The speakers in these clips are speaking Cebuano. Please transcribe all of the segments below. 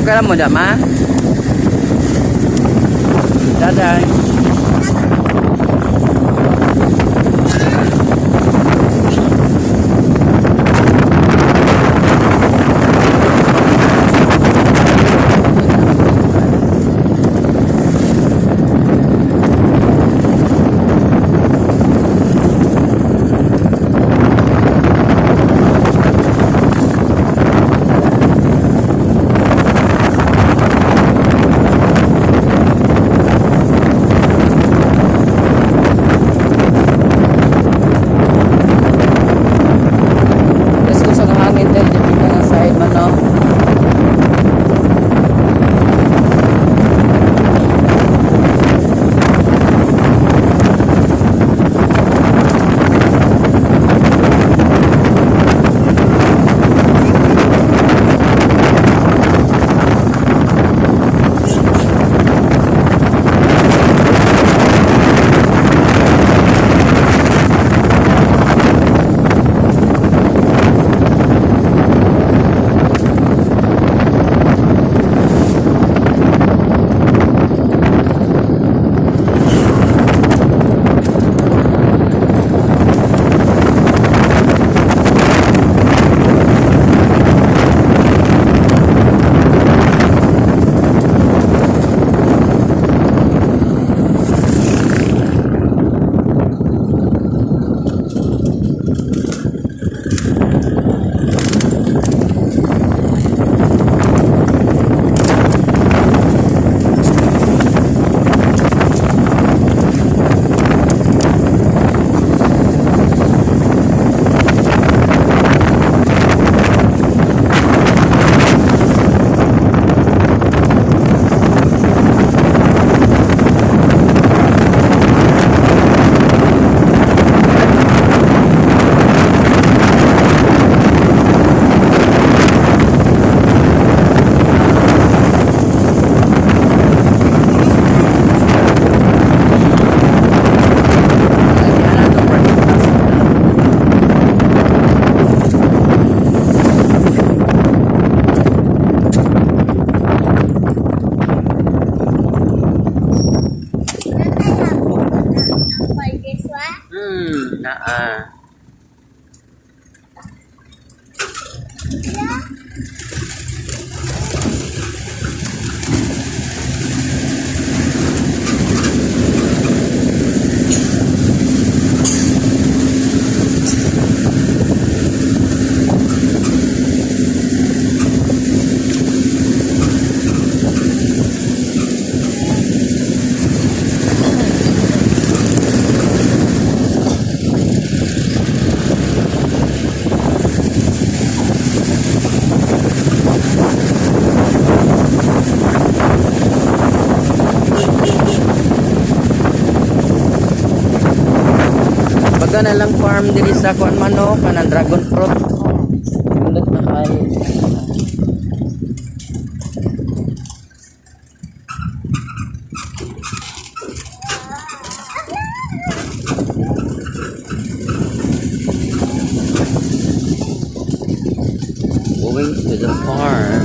Okay lang mo dyan, ma? Daday. Let's go sa hangin din. Di ka na side man, no? This one? Naa. Baga na lang farm diri sa kuan man no, kanang dragon fruit. Sundot na kay. Going to the farm.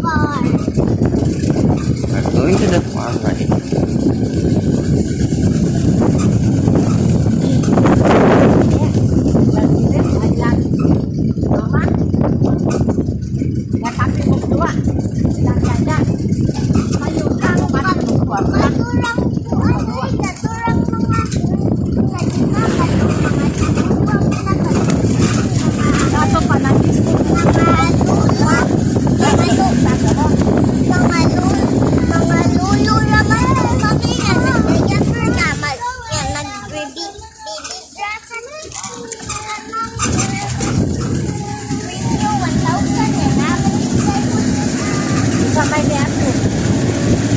Farm. We're going to the farm right now. Maturang po ano ay naturang mga sa gitna katong mga tiguang na katong mga lulo mga raman kami nga nagdayaper nga nga nag-baby baby dress kanang premium 1,000 eh naman Sa may niya ako.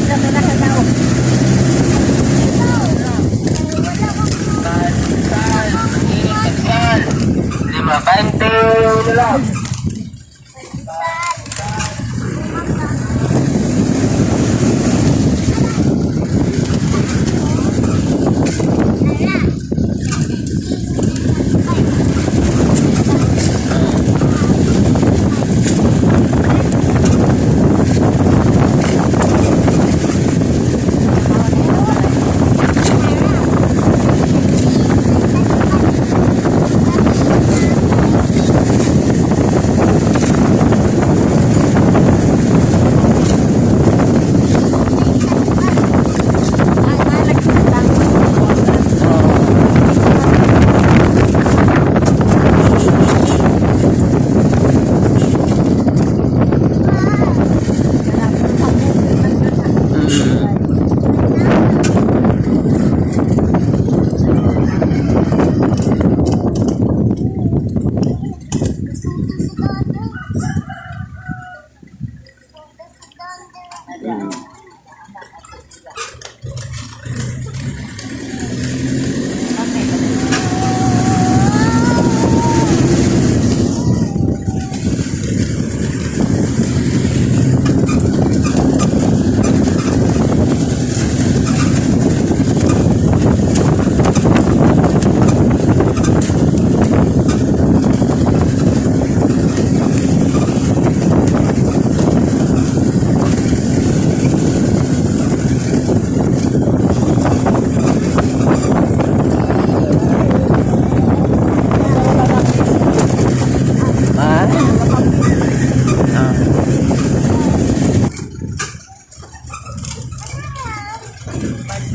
Sa may nakatao.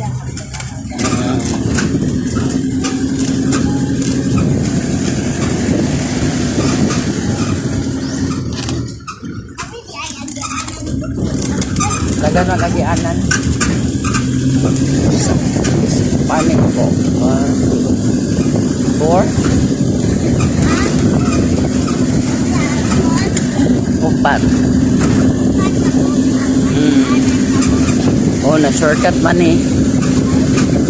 Abi di ay agianan. Dagan na kagianan. Panik po. One, two, four. Upat. Oh, na shortcut man eh. Bukol munduan.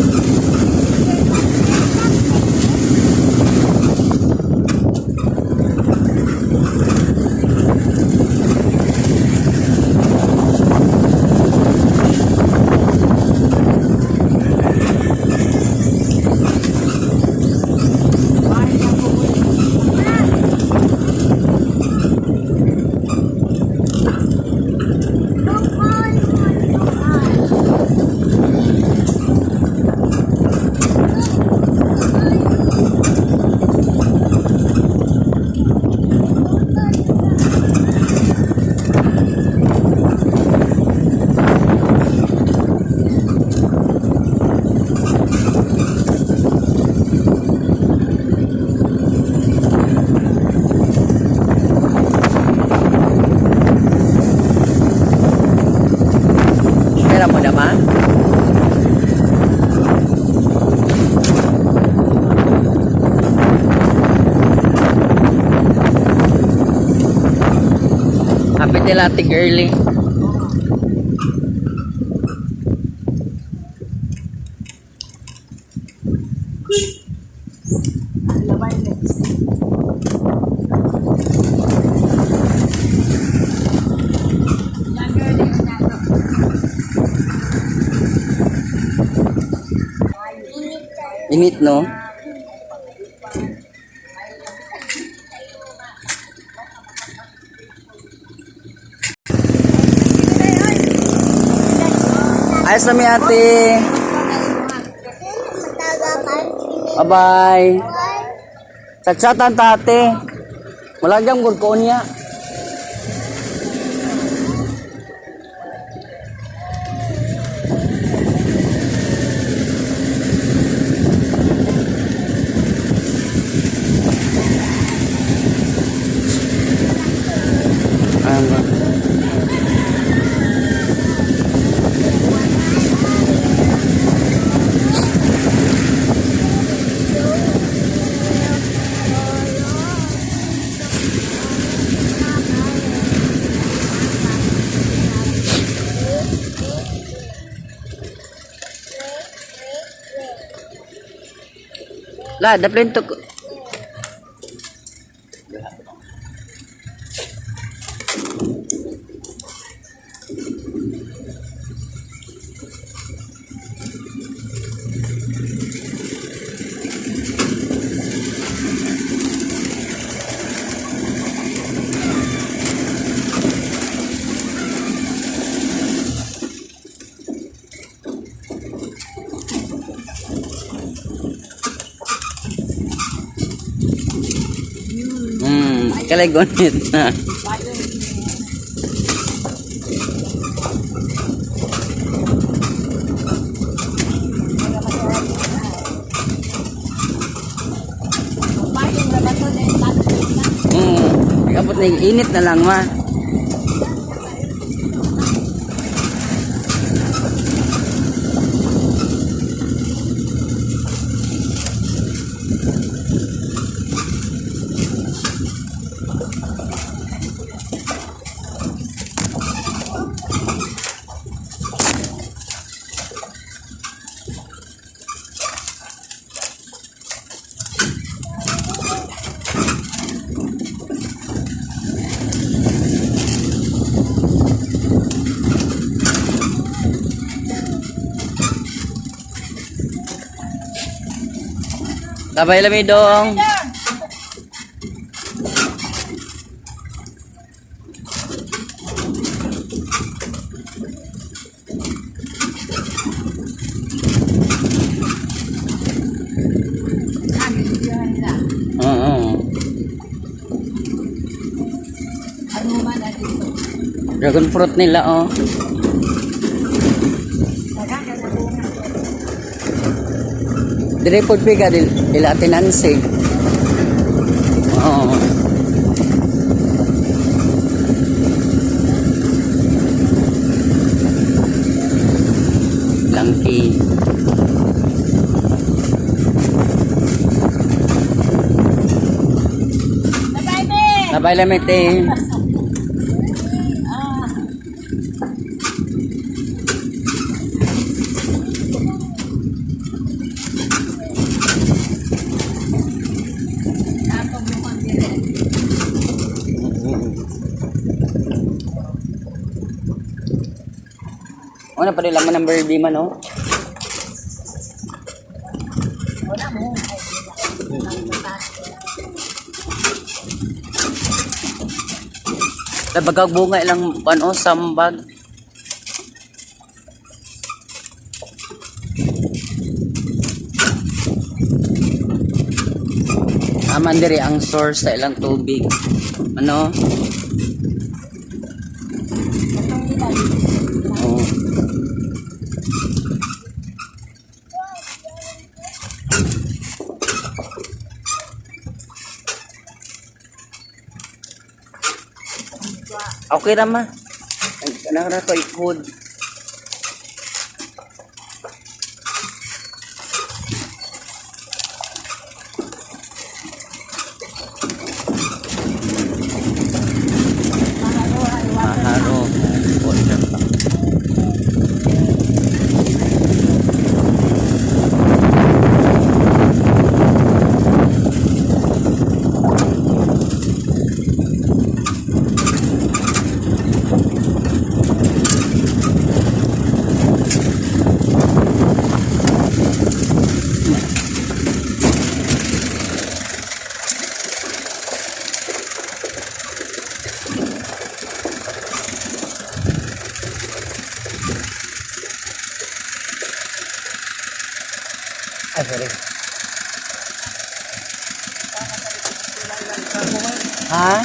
Pera mo naman? Happy nila ate girly. Init kayo. Init, no? Ayos na mi ate. Bye-bye. Satsatan ta ate. Malagang gud ko niya. Ano? La, daplin to. Kalay gunit na. Kapot na init na lang ma. Tabay lami dong. Oo. Dragon fruit nila oh. Dire pod piga dil ila Ate Nancy. Oo. Langki. Bye-bye, be! Nabay lamit eh. Ako mukhang dire. Una pa rin laman ng Barbie man, oh. Wala mo. Ay, wala. Labagag bunga ilang ano, sambag. Aman diri ang source sa ilang tubig. Ano? Oo. Okay ra ma. Nang ra ko ikod. Maharo. Order pa. Ay, sorry. Ha?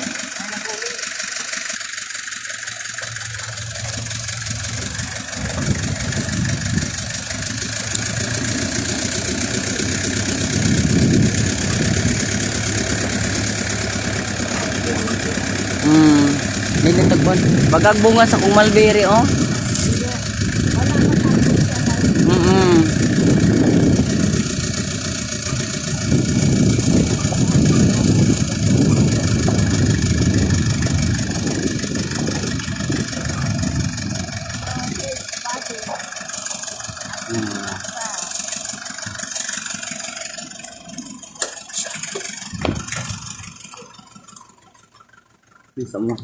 Nilitagban. Bagag bunga sa kong mulberry, oh. Sa mo.